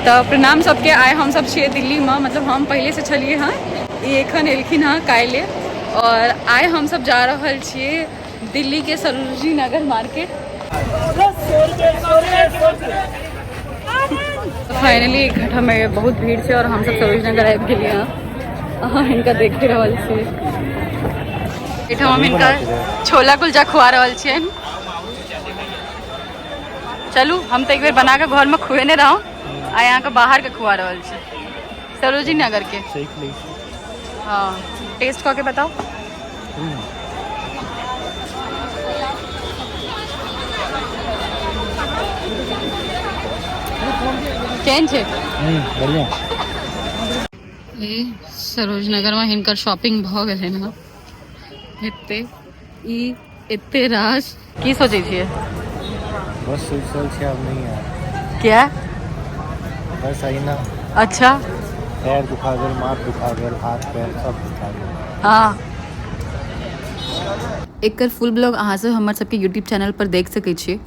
तऽ प्रणाम सबके। आइ हमसब छियै दिल्लीमे, मतलब हम पहिलेसँ छलियै हँ, ई एखन एलखिन हँ काल्हि। और आइ हमसब जा रहल छियै दिल्लीके सरोजिनी नगर मार्केट। फाइनली इकट्ठामे बहुत भीड़ छै और हमसब सरोजिनी नगर आबि गेलियै हँ। अहाँ हिनका देखि रहल छी, एहिठाम हम हिनका छोला कुलचा खुआ रहल छियनि। चलू, हम तऽ एक बेर बना कऽ घरमे खुएने रहौं, आइ अहाँके बाहरके खुआ रहल छी, सरोजिनी नगरके। हँ, टेस्ट कऽ के बताउ। केहन छै? बढ़िया। ई सरोज नगरमे हिनकर शॉपिंग भऽ गेलनि हँ। एते ई एते रास की सोचै छियै? बस सोचि रहल छी, आब नहीं यार। किया? बस अहिना। अच्छा। पैर दुखा गेल, माथ दुखा गेल, हाथ पैर सब दुखा गेल। हँ, एकर फुल ब्लॉग अहाँ सब हमर सबके यूट्यूब चैनल पर देख सकै छियै।